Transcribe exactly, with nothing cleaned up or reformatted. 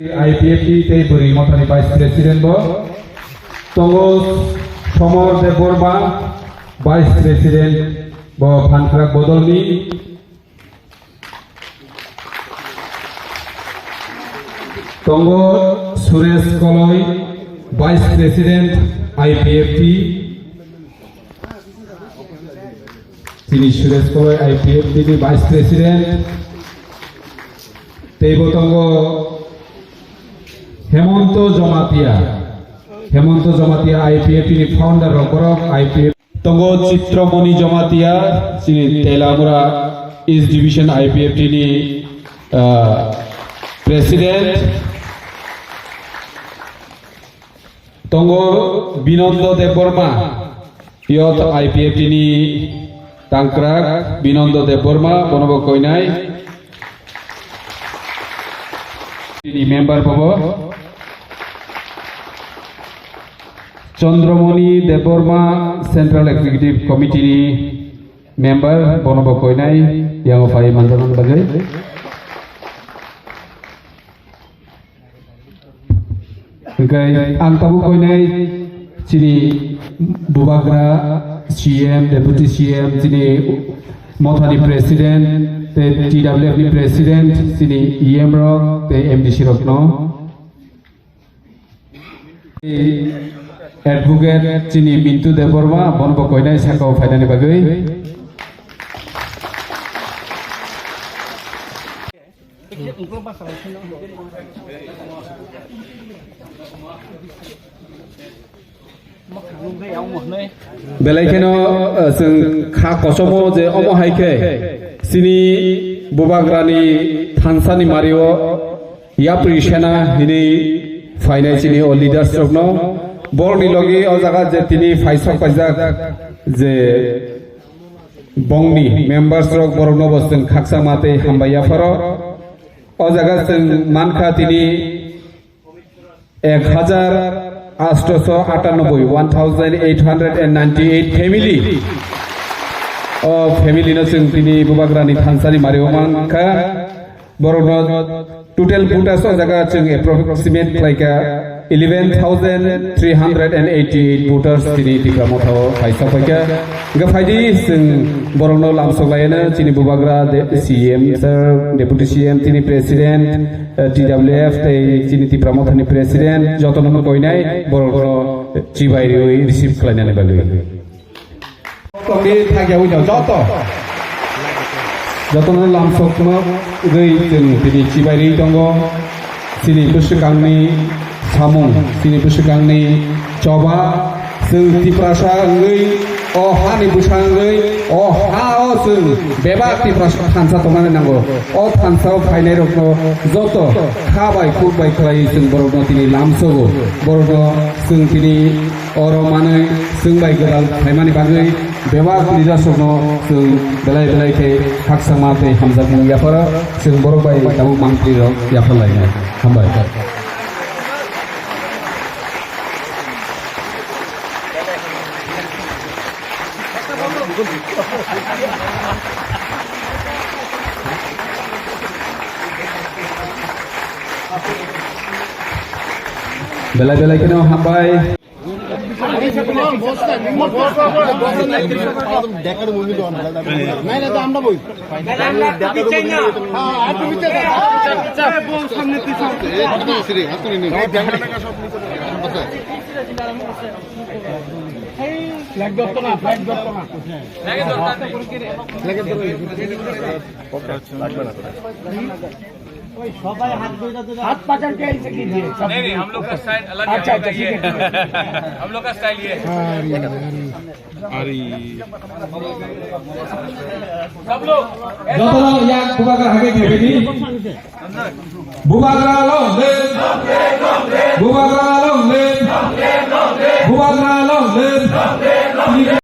I P F T tei Bwrwi Mothani Vice President bo. Tongo Somor Debbarma, Vice President bo Phankrak Bodolni. Tongo Suresh Koloi, Vice President I P F T. Tini Suresh Koloi I P F T ni Vice President. Teibo tongo Hemonto Jomatia. Hemonto Jomatia I P F T ni founder rok borok I P F T. Tongo Chitramoni Jomatia, chini Telamura East Division I P F T ni, ah, President. Tongo Binondo Debbarma, Youth I P F T ni tangkrak Binondo Debbarma, bono bo koinai. Ni member bobo. Chandramoni Debbarma, Central Executive Committee ni member, bono bo koinai, yango phai manjakna bagwi. Hingke ang tabuk koinai chini bubagra C M, Deputy C M, chini Mothani President, tei T W F ni President, chini E M rok, tei M D C rok no. Advocate chini Mintu Debbarma, bono bo koinai saka o phainani bagwi. Belai kheno, eh, chwng kha kosomo je omo hai khe chini bubagrani thansani mario yapri sena hinwi phainai chini o leaders rokno. Borokni logi o jaga je tini phaisok paijak je bongni members rok, borokno bo chwng khakchangma tei hambai yapharo. O jaga chwng mankha tini ek hajar atsho atanoboi, one thousand eight hundred and ninety-eight family. O family no chwng tini bubagrani thansani mario mankha. Borokno total voters o jaga chwng approximate khlaikha eleven thousand three hundred and eighty-eight voters tini Tipra Motha o phaisa phaikha. Hingkhe phaidi chwng borokno lamsok laiano chini bubagra de-, C M sir, Deputy C M, chini President, eh, T W F tei chini Tipra Mothani President jotono koinai borokno chibai riwi receive khlainani bagwi. Tongdi thagya wino joto. Jotono lamsokno gwi chwng tini chibai ri tongo. Chini bwswkangni samung, chini bwswkangni choba, chwng Tiprasa wngwi, o hani bwsa wngwi, o ha o chwng bebak Tiprasa thansa tongnani nango. O thansa o phainai rokno joto kha bai kuk bai khlai chwng borokno tini lamsogo. Borokno chwng tini Oro manwi chwng bai gwdal phaimani bagwi bebak leaders rokno chwng belai belai khe khakchangma tei hamjakmung yapharo, chwng borok bai tabuk mangpli rok yapharlainai. Hambai. Belai belai kheno hambai. हाथ पकड़ के ऐसे कीजिए। नहीं, नहीं, हम लोग का स्टाइल अलग है, अच्छा, अच्छा, ठीक है। हम लोग का स्टाइल ये है। अरे, अरे। सब लोग। Jotono yang bubagra hage kebedi. Bubagra long live. Bubagra long live. Bubagra